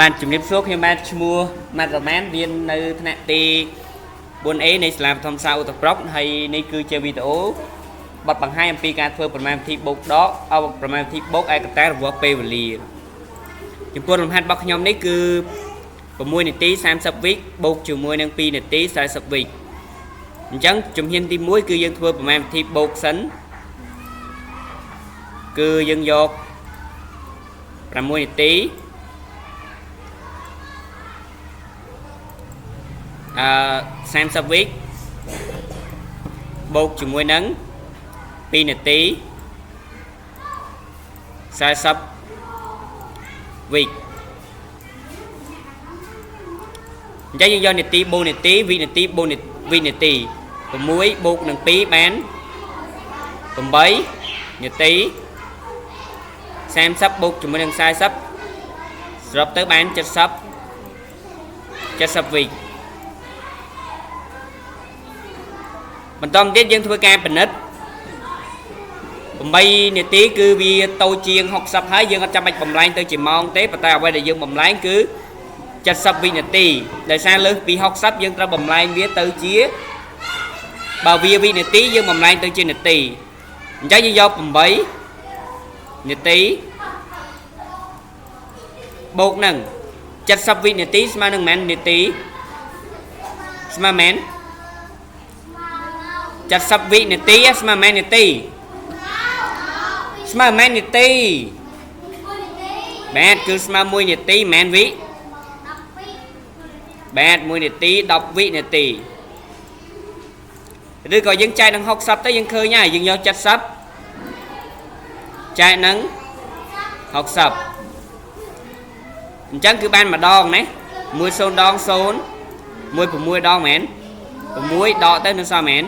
បាទជំរាបសួរខ្ញុំបាទឈ្មោះម៉ាត់រ៉ាម៉ានរៀននៅថ្នាក់ទី 4A នៃសាលាបឋមសាឧត្តរប្រុកហើយនេះគឺជាវីដេអូបទបង្ហាញអំពីការធ្វើប្រមាណវិធីបូកដកអប្រមាណវិធីបូកឯកតារវាស់ពេលវេលាចំពោះលំហាត់របស់ខ្ញុំនេះគឺ6នាទី30វិបូកជាមួយនឹង2នាទី40វិអញ្ចឹងជំហានទី1គឺយើងធ្វើប្រមាណវិធីបូកសិនគឺយើងយក6នាទី30វិបូកជាមួយនឹង2នាទី40វិអញ្ចឹងយើងយកនាទីបូកនាទីវិនាទីបូកវិនាទី6បូកនឹង2បាន8នាទី30បូកជាមួយនឹង40សរុបទៅបាន70វិបន្តមកទៀតយើងធ្វើការពិនិត្យ8នាទីគឺវាតូចជាង60ហើយយើងអត់ចាំបាច់បំលែងទៅជាម៉ោងទេប៉ុន្តែអ្វីដែលយើងបំលែងគឺ70វិនាទីដោយសារលើសពី60យើងត្រូវបំលែងវាទៅជាបើវាវិនាទីយើងបំលែងទៅជានាទីអញ្ចឹងយើងយក8នាទីបូកនឹង70វិនាទីស្មើនឹងប៉ុន្មាននាទីស្មើប៉ុន្មាន70វិនាទីស្មើប៉ុន្មាននាទីស្មើប៉ុន្មាននាទីបាទគឺស្មើ1នាទីមិនមែនវិបាទ1នាទី10វិនាទីឬក៏យើងចែកនឹង60ទៅយើងឃើញហើយយើងយក70ចែកនឹង60អញ្ចឹងគឺបានម្ដងណា1 0ដង0 1 6ដងមែន6ដកទៅនឹងសល់មែន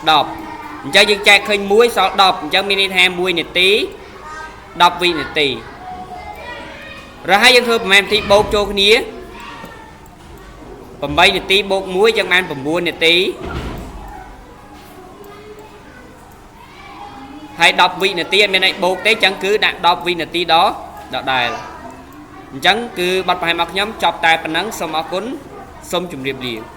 10អញ្ចឹងយើងចែកឃើញ1សល់10អញ្ចឹងមានន័យថា1នាទី10វិនាទីរហ័សយើងធ្វើប្រមាណវិធីបូកចូលគ្នា8នាទីបូក1យើងបាន9នាទីហើយ10វិនាទីអត់មានអីបូកទេអញ្ចឹងគឺដាក់10វិនាទីដល់ដដែលអញ្ចឹងគឺបទបង្ហាញរបស់ខ្ញុំចប់តែប៉ុណ្ណឹងសូមអរគុណសូមជម្រាបលា។